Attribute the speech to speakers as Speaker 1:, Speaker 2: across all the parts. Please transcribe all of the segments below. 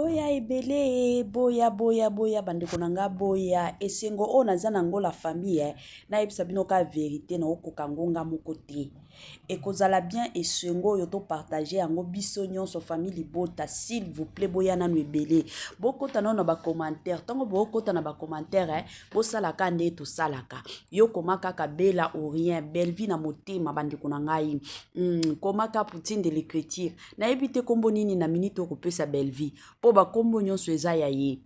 Speaker 1: Boya ebele, boya boya boya bandeko na nga boya esengo oyo naza na yango la famille eh, nayebisa bino ka verite naokoka yango nga moko te. Ekozala bien esengo oyo to partager yango biso nyonso famille libota s'il vous plaît boya nanu ebele. Bokota nanu na ba commentaire ntango bokota na ba commentaire eh, bosalaka nde tosalaka. Yo koma kaka Bella ou rien, Bellevue na motema bandeko na ngai. Koma ka Poutine de l'écriture. Nayebi te kombo nini na minute okopesa Bellevue mpo bakombo nyonso eza ya ye.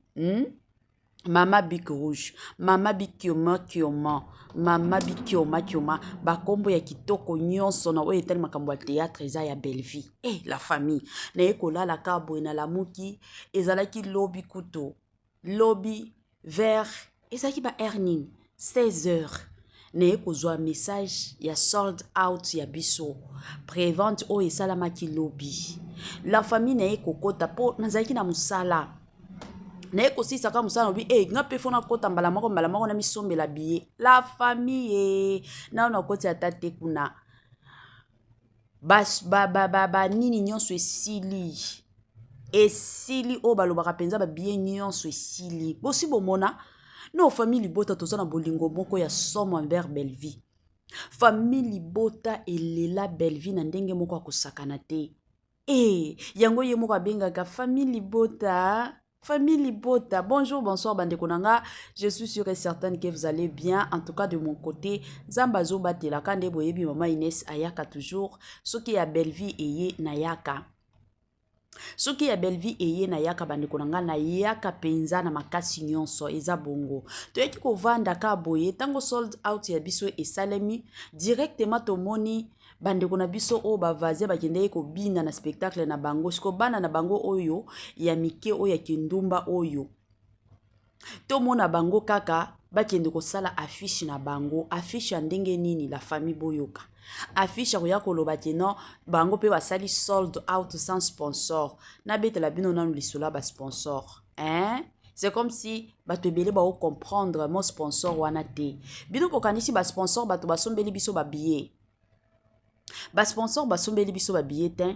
Speaker 1: Mama Bic Rouge, Mama Bikioma Kioma, Mama Bikioma Kioma, bakombo ya kitoko nyonso na oyo etali makambo ya théâtre eza ya Bellevue. Eh, la famille, naye kolala ka boye nalamuki, ezalaki lobi kutu, lobi vers ezalaki ba heure nini 16 heures naye kozwa message ya sold out ya biso prévente oyo esalamaki lobi. La famille naye kokota mpo nazalaki na mosala, naye kosilisa kaka mosala lobi e nga mpe fo nakota mbala moko na misombela billet. La famille, nano nakoti ata te kuna banini nyonso esili esili oyo balobaka mpenza babillet nyonso esili. Bosi bomona no famille libota toza na bolingo moko ya somo envers Bellevue. Famille libota elela Bellevue na ndenge moko akosakana te. E yango ye moko abengaka famille libota. Famille Libota, bonjour, bonsoir bandeko na nga. Je suis sûre et certaine que vous allez bien. En tout cas de mon côté, Nzambe azobatela nde boyebi mama Inès ayaka toujours. Soki ya Bellevue eye nayaka. Soki ya Bellevue eye nayaka bandeko na nga nayaka mpenza na makasi nyonso eza bongo. Toyaki kovanda ka boye ntango sold out ya biso esalemi directement tomoni bandeko na biso oyo bavaze bakendeki kobina na spectacle na bango. Siko bana na bango oyo ya mike oyo ya kindumba oyo tomona bango kaka bakende kosala affiche na bango. Affiche ya ndenge nini la famille boyoka affiche ya koya koloba ke non bango mpe basali sold out sans sponsor. Nabetela bino nanu lisolo ya basponsor, hein? C'est comme si bato ebele baocomprendre mo sponsor wana te. Bino bokanisi basponsor bato basombeli biso babillet, basponsor basombeli biso babillet te.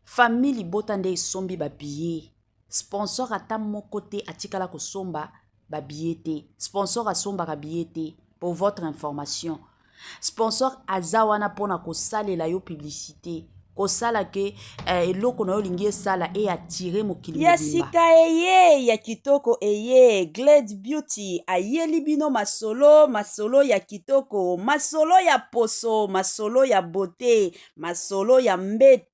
Speaker 1: Famille libota nde esombi babillet. Sponsor ata moko te atikala kosomba babillet te. Sponsor asombaka billet te. Pour votre information, sponsor aza wana mpona kosalela yo publicité, kosala ke eloko na yo olingi esala eatire mokili
Speaker 2: ya
Speaker 1: mobimba.
Speaker 2: Sika eye ya kitoko eye Glade Beauty ayeli bino masolo, masolo ya kitoko, masolo ya poso, masolo ya beauté, masolo ya mbetu.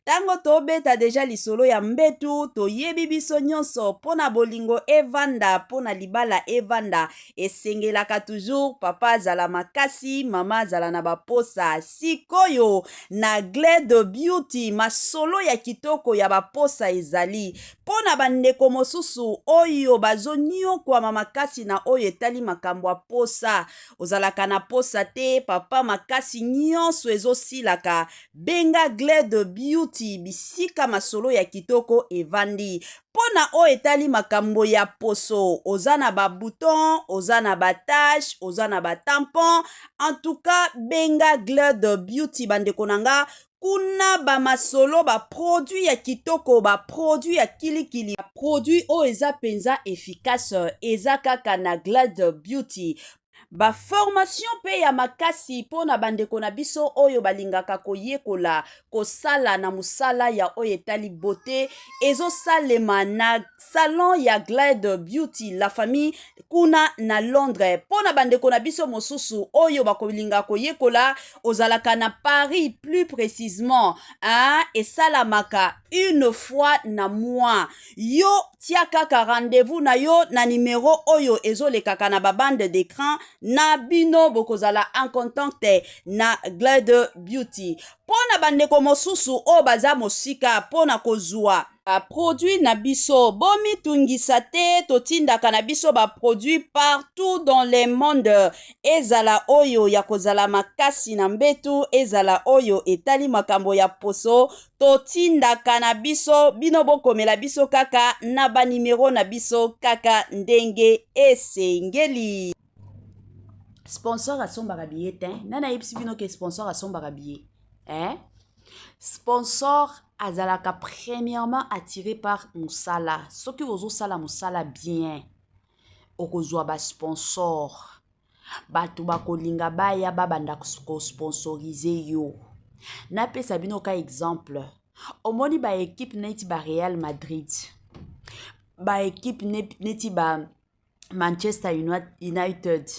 Speaker 2: Ntango tobeta deja lisolo ya mbetu, toyebi biso nyonso mpona bolingo evanda, mpona libala evanda, esengelaka toujours papa azala makasi, mama azala na baposa. Sikoyo na Glade Beauty masolo ya kitoko ya baposa ezali mpona bandeko mosusu oyo bazonyokwama makasi na oyo etali makambo ya posa. Ozalaka na posa te papa, makasi nyonso ezosilaka, benga Glade Beauty bisika masolo ya kitoko evandi. Mpona oyo etali makambo ya poso, oza na babouton, oza na batache, oza na batampon, en tout cas benga Glade Beauty bandeko na nga. Kuna bamasolo baproduit ya kitoko, baproduit ya kilikili, baproduit oyo eza mpenza efficace eza kaka na Glade Beauty. Baformation mpe ya makasi mpona bandeko na biso oyo balingaka koyekola kosala na mosala ya oyo etali beauté ezosalema na salon ya Glade Beauty la famille kuna na Londres. Mpona bandeko na biso mosusu oyo bakolinga koyekola, ozalaka na Paris plus précisement, hein, esalamaka une fois na mois. Yo tia kaka rendez-vous na yo na numero oyo ezolekaka na babande d'écran na bino, bokozala en contact na Glade Beauty. Mpona bandeko mosusu oyo baza mosika mpona kozwa baproduit na biso, bomitungisa te, totindaka na biso baproduit partout dans le monde, ezala oyo ya kozala makasi na mbetu, ezala oyo etali makambo ya poso, totindaka na biso. Bino bokomela biso kaka na banimero na biso kaka ndenge esengeli.
Speaker 1: Sponsor asombaka billet te. Nani ayebisi bino ke sponsor asombaka billet, eh? Sponsor. azalaka premièrement attiré par mosala. Soki ozosala mosala bien, okozwa basponsor, bato bakolinga baya babanda kosponsorize yo. Napesa bino ka exemple, omoni baekipe neti ba Real Madrid, baekipe neti ba Manchester United,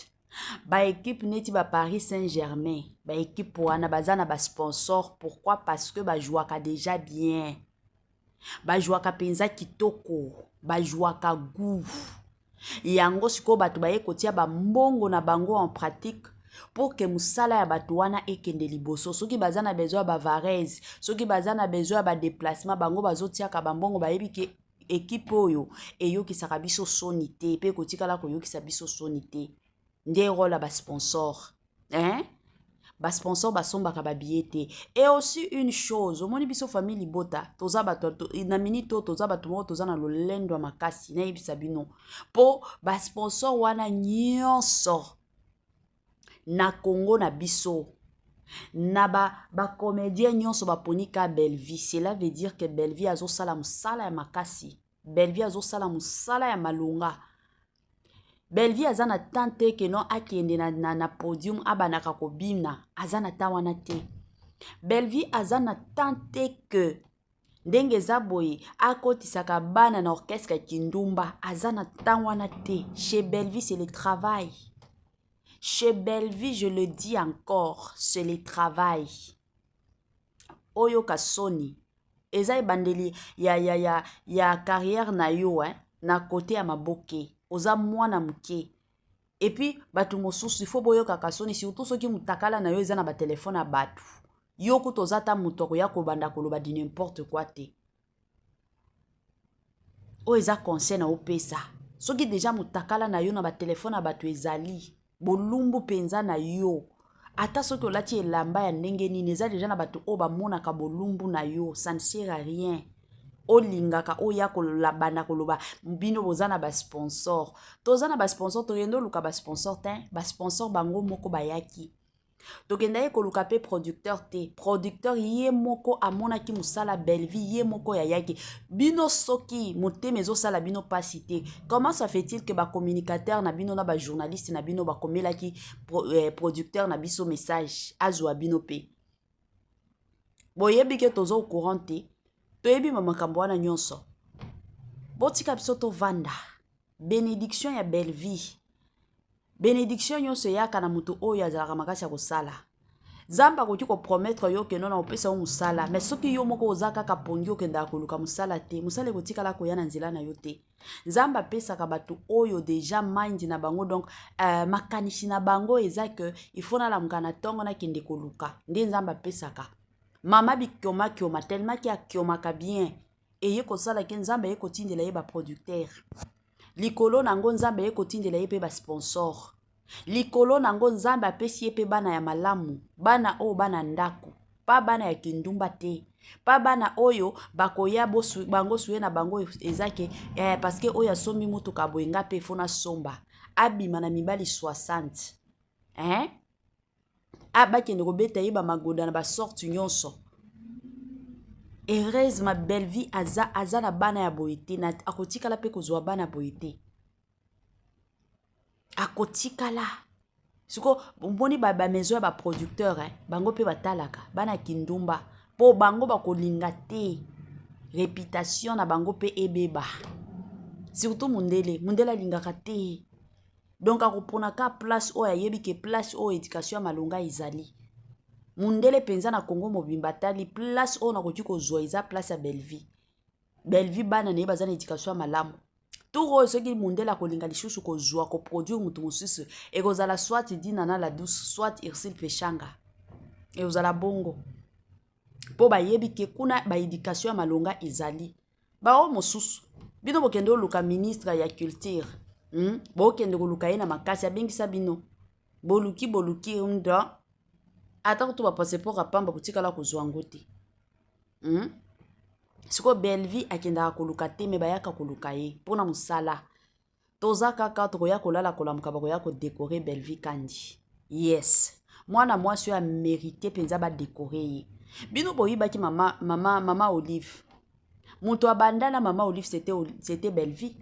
Speaker 1: baekipe neti ba Paris Saint-Germain, baekipe wana baza na basponsor. Pourquoi? Parce que bajwaka déjà bien, bajwaka mpenza kitoko, bajwaka goût. Yango sikoyo bato baye kotia bambongo na bango en pratique pour que mosala ya bato wana ekende liboso. Soki baza na besoin ya bavarese, soki baza na besoin ya badéplacement, bango bazotiaka bambongo. Bayebi ke ekipe oyo eyokisaka biso soni te, mpe ekotikala koyokisa biso soni te. Nde role ya basponsor, hein? Basponsor basombaka babillet te. Et aussi une chose, omoni biso famille libota, toza bato na minute oyo, toza bato moko toza na lolendo ya makasi. Nayebisa bino, mpo basponsor wana nyonso na Congo na biso, na bacomédien ba nyonso baponi ka Bellevie. Cela veut dire que Bellevie azosala mosala ya makasi, Bellevie azosala mosala ya malonga. Bellevie aza na temps te ke no akende na podium, abandaka kobina. Aza na temps wana te. Bellevie aza na temps te ke ndenge eza boye akotisaka bana na orchestre ya kindumba. Aza na temps wana te. Chez Bellevie, c'est le travail. Chez Bellevie, je le dis encore, c'est le travail. Oyoka soni, eza ebandeli ya carrière na yo, eh? Na kote ya maboke, oza mwana moke. Et puis bato mosusu, ifo boyokaka soni, surtout soki motakala na yo eza na batelefone ya bato. Yo kuta oza ata moto akoya kobanda koloba du n'importe quoi te. Oyo eza conseil na opesa: soki déjà motakala na yo na batelefone ya bato ezali, bolumbu mpenza na yo, ata soki olati elamba ya ndenge nini, eza déjà na bato oyo bamonaka bolumbu na yo, ça ne sert à rien olingaka oya kolabanda koloba bino boza na basponsor. Toza na basponsor, tokende oluka basponsor te. Basponsor bango moko bayaki. Tokendaki koluka mpe producteur te. Producteur ye moko amonaki mosala Bellevie, ye moko yayaki. Bino soki motema ezosala bino mpasi te, comment ça fait-il que bacommunicateur na bino na bajournaliste na bino bakomelaki producteur na biso message azwa bino? Mpe boyebi ke toza au courant te, toyebi bamakambo wana nyonso. Botika biso tovanda. Bénédiction ya Bellevie, bénédiction nyonso eyaka na moto oyo azalaka makasi ya kosala. Nzambe akoki kopromettre yo kendo na kopesa yo mosala, mais soki yo moko oza kaka pongi, okendaka koluka mosala te, mosala ekotikala koya na nzela na yo te. Nzambe apesaka bato oyo déjà mind na bango, donc makanisi na bango eza ke il faut nalamuka na ntongo, nakende koluka. Nde Nzambe apesaka mama bikiomakioma, tellement ke akiomaka bien, eye kosalaki Nzambe aye kotindela ye baproducteur likolo nango, Nzambe aye kotindela ye mpe basponsor likolo nango, Nzambe apesi ye mpe bana ya malamu, bana oyo bana ndako, pa bana ya kindumba te, pa bana oyo bakoya bango suye na bango eza ke parce que oyo asombi motuka boye, nga mpe fo nasomba, abima na mibali 60, eh? Bakende kobeta ye bamagoda na basorte nyonso. Heureusement Bellevie aza na bana ya boye te, akotikala mpe kozwa bana boye te, akotikala. Siko omoni bamaison ya baproducteur, eh? Bango mpe batalaka bana kindumba, mpo bango bakolinga te réputation na bango mpe ebeba. Surtout mundele, mundele alingaka te. Donc akopona ka place oyo ayebi ke place oyo éducation ya malonga ezali. Mundele mpenza na Kongo mobimba atali place oyo nakoki kozwa, eza place ya Bellevie. Bellevie, bana na ye baza na éducation ya malamu. Tour oyo, soki mundele akolinga lisusu kozwa koproduire moto mosusu, ekozala soit Dinana la Douce, soit Ursule Peshanga. Ekozala bongo, mpo bayebi ke kuna baéducation ya malonga ezali. Bao mosusu, bino bokende oluka ministre ya culture, Bokende koluka ye na makasi, abengisa bino, boluki, boluki nda ata kutu bapasseport ya pamba, botikala kozwa yango te, Sikoyo Bellevie akendaka koluka te, me bayaka koluka ye mpona mosala. Toza kaka tokoya kolala, kolamuka, bakoya kodécorer Bellevie Kandi. Yes, mwana mwasi oyo amérite mpenza badécorer ye. Bino boyibaki mama, mama, mama Olive. Moto abanda na mama Olive, c'était Bellevue.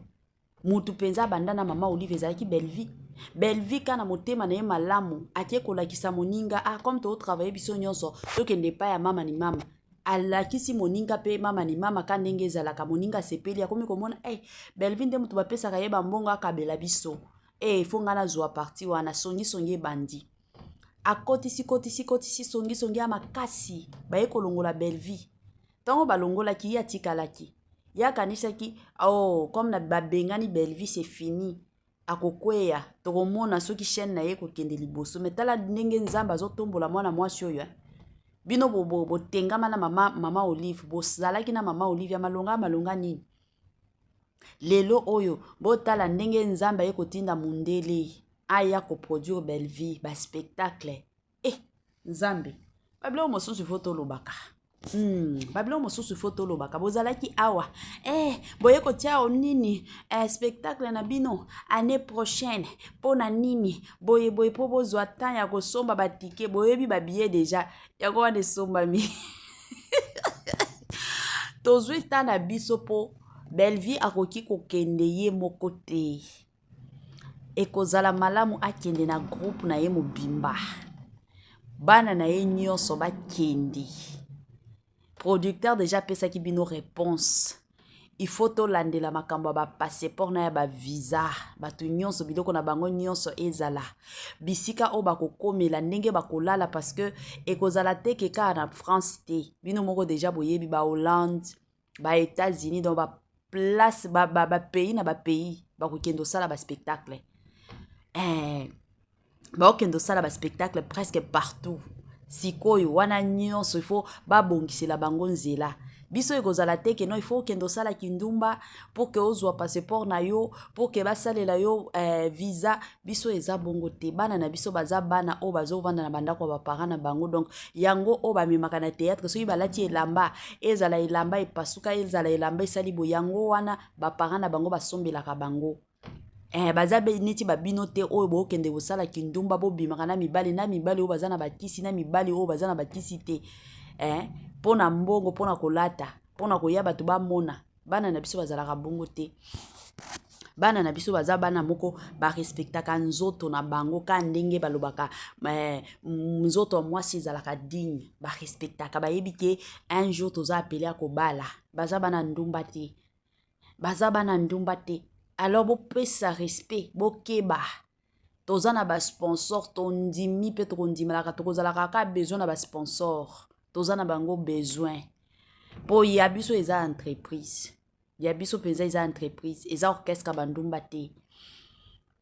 Speaker 1: Moto mpenza abanda na mama Olive ezalaki Bellevue. Bellevue ka na motema na ye malamu ake kolakisa moninga, ah, comme totravaille biso nyonso, tokende epai ya mama ni mama. Alakisi moninga mpe mama ni mama ka ndenge ezalaka, moninga asepeli, akomi komona hey, Bellevue nde moto bapesaka ye bambongo akabela biso, hey, fo ngai nazwa parti wana. Songisongi ebandi, akotisi kotisi kotisi songisongi ya makasi, baye kolongola Bellevue. Ntango balongolaki ye, atikalaki ye, akanisaki, oh, comme na babengani Bellevue, c'est fini, akokweya, tokomona soki chaîne na ye ekokende liboso. Me tala ndenge Nzambe azotombola mwana mwasi oyo, eh. Bino botengama na mama, mama Olive, bozalaki na mama Olive ya malonga ya malonga nini? Lelo oyo botala ndenge Nzambe aye kotinda mundele aya koproduire Bellevue baspectacle. Eh, Nzambe, babiloko mosusu ifo tolobaka. Babiloko mosusu ifo tolobaka. Bozalaki awa, eh, boye kotia o nini, eh, spectacle na bino année prochaine. Mpo na nini boye boye? Mpo bozwa temps ya kosomba batike. Boyebi babillet déjà, yango wana esombami. Tozwi temps na biso mpo Bellevue akoki kokende ye moko te. Ekozala malamu akende na groupe na ye mobimba, bana na ye nyonso bakende. Producteur déjà apesaki bino réponse. Il faut tolandela makambo ya bapasseport na ya bavisa. Bato nyonso, biloko na bango nyonso ezala bisika oyo bakokomela, ndenge bakolala, parce que ekozala te ke kaka na France te. Bino moko déjà boyebi bahollande, baÉtats-Unis, donc baplace, bapays ba, ba na bapays bakokende kosala baspectacle, eh, bakokende kosala baspectacle presque partout. Sikoyo wana nyonso ifo babongisela bango nzela. Biso ekozala te ke non, ifo okende osala kindumba pour ke ozwa passeport na yo, pour ke basalela yo, eh, visa. Biso eza bongo te. Bana na biso baza bana oyo bazovanda na bandako ya baparent na bango. Donc yango oyo bamemaka na théâtre, soki balati elamba, ezala elamba epasuka, ezala elamba esali boye, yango wana baparent na bango basombelaka bango. Eh, baza neti babino te oyo bokende kosala kindumba, bobimaka na mibali na mibali oyo baza na bakisi, na mibali oyo baza na bakisi te, eh, mpo na mbongo, mpo na kolata, mpo na koya bato bamona. Bana na biso bazalaka bongo te. Bana na biso baza bana moko barespectaka nzoto na bango, ka ndenge balobaka, eh, nzoto ya mwasi ezalaka digne. Barespectaka, bayebi ke un jour toza appelé ya kobala. Baza bana ndumba te, baza bana ndumba te. Alors bopesa respect, bokeba. Toza na basponsor, tondimi mpe tokondimelaka, tokozalaka kaka besoin na basponsor. Toza na bango besoin mpo ya biso eza entreprise ya biso mpenza, eza entreprise, eza orchestre bandumba te.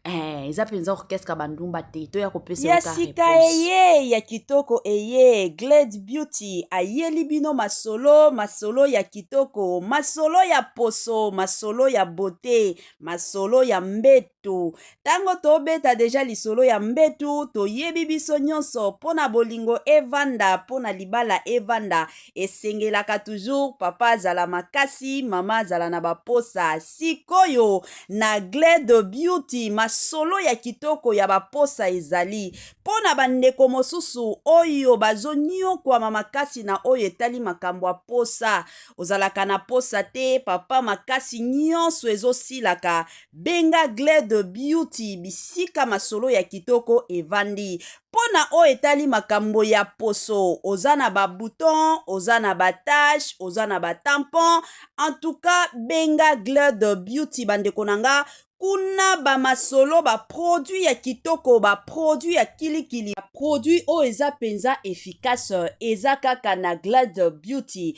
Speaker 1: Eh, eza mpenza orchestre bandumba te. Toya kopesa
Speaker 2: ya sika eye ya kitoko eye. Glade Beauty ayeli bino masolo, masolo ya kitoko, masolo ya poso, masolo ya beauté, masolo ya mbetu. Ntango tobeta déjà lisolo ya mbetu, toyebi biso nyonso, mpo na bolingo evanda, mpo na libala evanda, esengelaka toujours papa azala makasi, mama azala na baposa. Sikoyo na Glade Beauty, masolo ya kitoko ya baposa ezali mpo na bandeko mosusu oyo bazoniokwama makasi na oyo etali makambo ya posa. Ozalaka na posa te, papa, makasi nyonso ezosilaka, benga Glade Beauty, bisika masolo ya kitoko evandi mpo na oyo etali makambo ya poso. Oza na babouton, oza na batache, oza na batampon, en tout cas benga Glade Beauty. Bandeko na nga, kuna bamasolo, baproduit ya kitoko, baproduit ya kilikili, baproduit oyo eza mpenza efficace, eza kaka na Glade Beauty.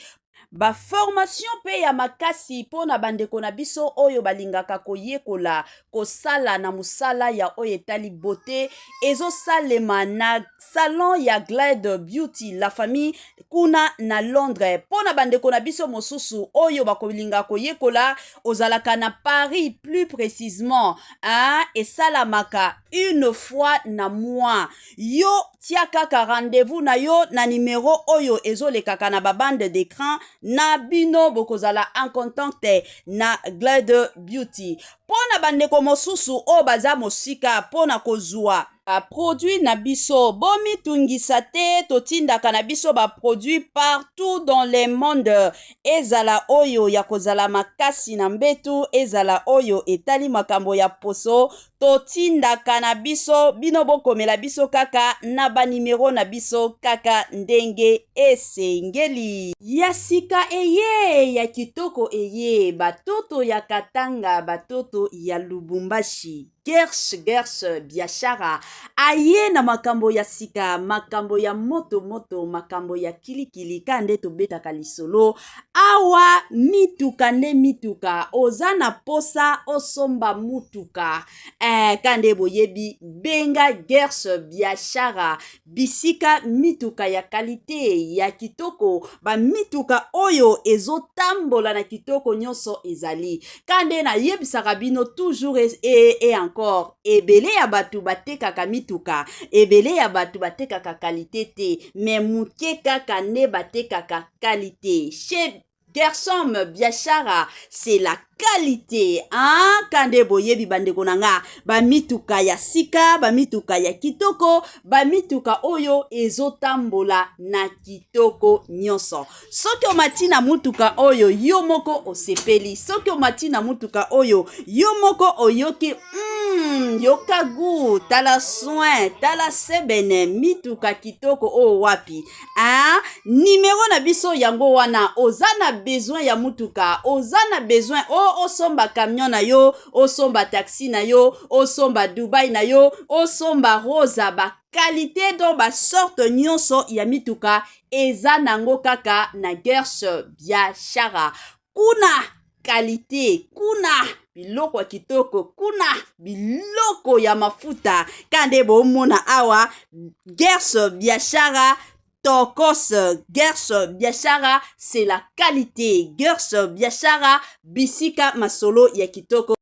Speaker 2: Baformation mpe ya makasi mpo na bandeko na biso oyo balingaka koyekola kosala na mosala ya oyo etali beauté ezosalema na salon ya Glade Beauty La Famille kuna na Londres. Mpo na bandeko na biso mosusu oyo bakolinga koyekola, ozalaka na Paris plus précisement, hein, esalamaka une fois na mois. Yo tia kaka rendez-vous na yo na numero oyo ezolekaka na babande d'écran na bino, bokozala en contact na Glade Beauty. Mpo na bandeko mosusu oyo baza mosika mpo na kozwa Ba produits na biso bomitungisa te totindaka na biso ba produits partout dans le monde ezala oyo ya kozala makasi na mbetu ezala oyo etali makambo ya poso totindaka na biso bino bokomela biso kaka na ba numero na biso kaka ndenge esengeli. Ya sika eye ya kitoko eye batoto ya Katanga batoto ya Lubumbashi Gersh Gersh Biashara aye na makambo ya sika, makambo ya moto moto, makambo ya kilikili ka nde tobetaka lisolo awa. Mituka nde mituka, oza na posa osomba mutuka eh, ka nde boyebi, benga Gersh Biashara bisika mituka ya kalite ya kitoko, bamituka oyo ezotambola na kitoko nyonso ezali. Ka nde nayebisaka bino toujours et encore, ebele ya bato batekaka mituka, ebele ya bato batekaka kalite te, me moke kaka nde batekaka kalite. Chez Gersom Biashara, c'est la qualité, hein? Kande boyebi bandeko na nga, bamituka ya sika, bamituka ya kitoko, bamituka oyo ezotambola na kitoko nyonso. Soki omati na mutuka oyo yo moko osepeli, soki omati na mutuka oyo yo moko oyoki yoka gu, tala soin, tala sebene, mituka kitoko oyo wapi. Ah, numero na biso yango wana. Oza na besoin ya mutuka, oza na besoin o osomba camion na yo, osomba taxi na yo, osomba Dubai na yo, osomba Rosa, ba qualité donc ba sorte nyonso ya mituka eza nango kaka na Gersh Biashara. Kuna kalite, kuna biloko ya kitoko, kuna biloko ya mafuta ka nde bomona awa. Gersh Biashara tokos, Gersh Biashara c'est la qualité, Gersh Biashara bisika masolo ya kitoko.